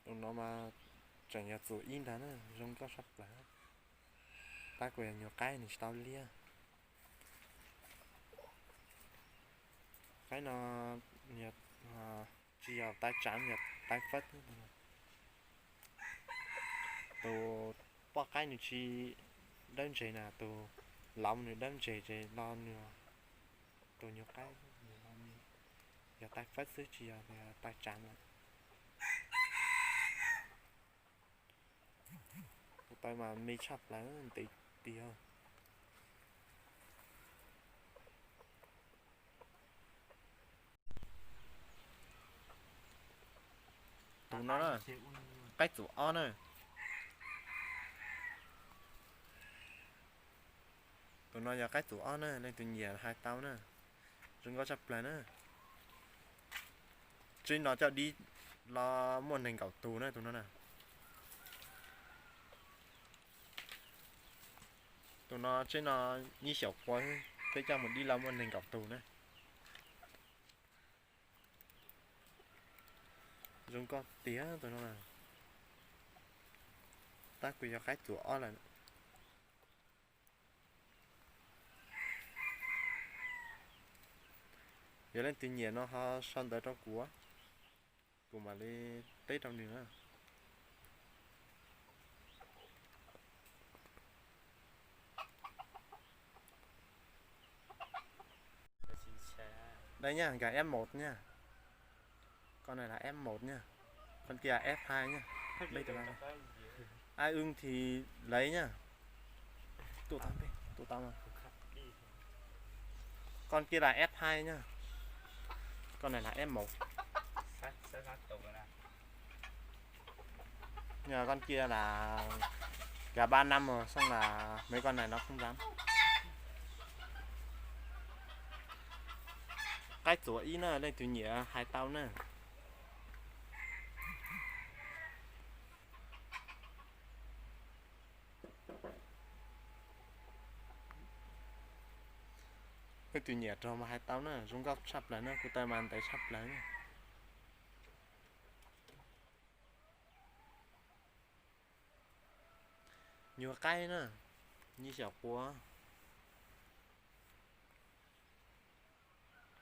Tus no mas tseem yog txum ib ntag na, zoo nkauj tshaj plaws. Tab kuj yog nyuag qaib nws tsis tau liab. Qaib no tsis yog taib tsav, yog taib fab. Tus poj qaib nws tsis dawb ntseg na, tus laus nws dawb ntseg ces lo nws, tus nyuag qaib nws lo nws yog taib fab xwb, tsis yog taib tsav lawm. Tus taw mas me tshaj plaws ntev tiag. Tus no na, qaib txum ob na. Tus no yog qaib txum ob na, leej twg nyiam hais tau na. Zoo nkauj tshaj plaws na. Tsev no coj dib los muaj nees nkaum tus na tus no na. Tus no tsev no ib xyoos qua, peb coj mus dib los muaj nees nkaum tus na. Zoo nkauj tiag tus no. Tab kuj yog qaib txum ob lawm. Yog leej twg nyiam no ho sau ntawv rau kuv, kuv mam li teb rau nws na. Đây nhá, gà F một nhá. Con này là F một nhá. Con kia là F hai nhá. Ai ưng thì lấy nhá. Tụi tao, tụi tao mà. Con kia là F hai nhá. Con này là F một. Nhờ con kia là gà ba năm rồi, xong là mấy con này nó không dám. Qaib txuas ib na, leej twg nyiam hais tau na. Leej twg nyiam rau mas hais tau na, zoo nkauj tshaj plaws na, kuv taw mas ntev tshaj plaws na. Nyuag qaib na, nyiaj xyaum qua.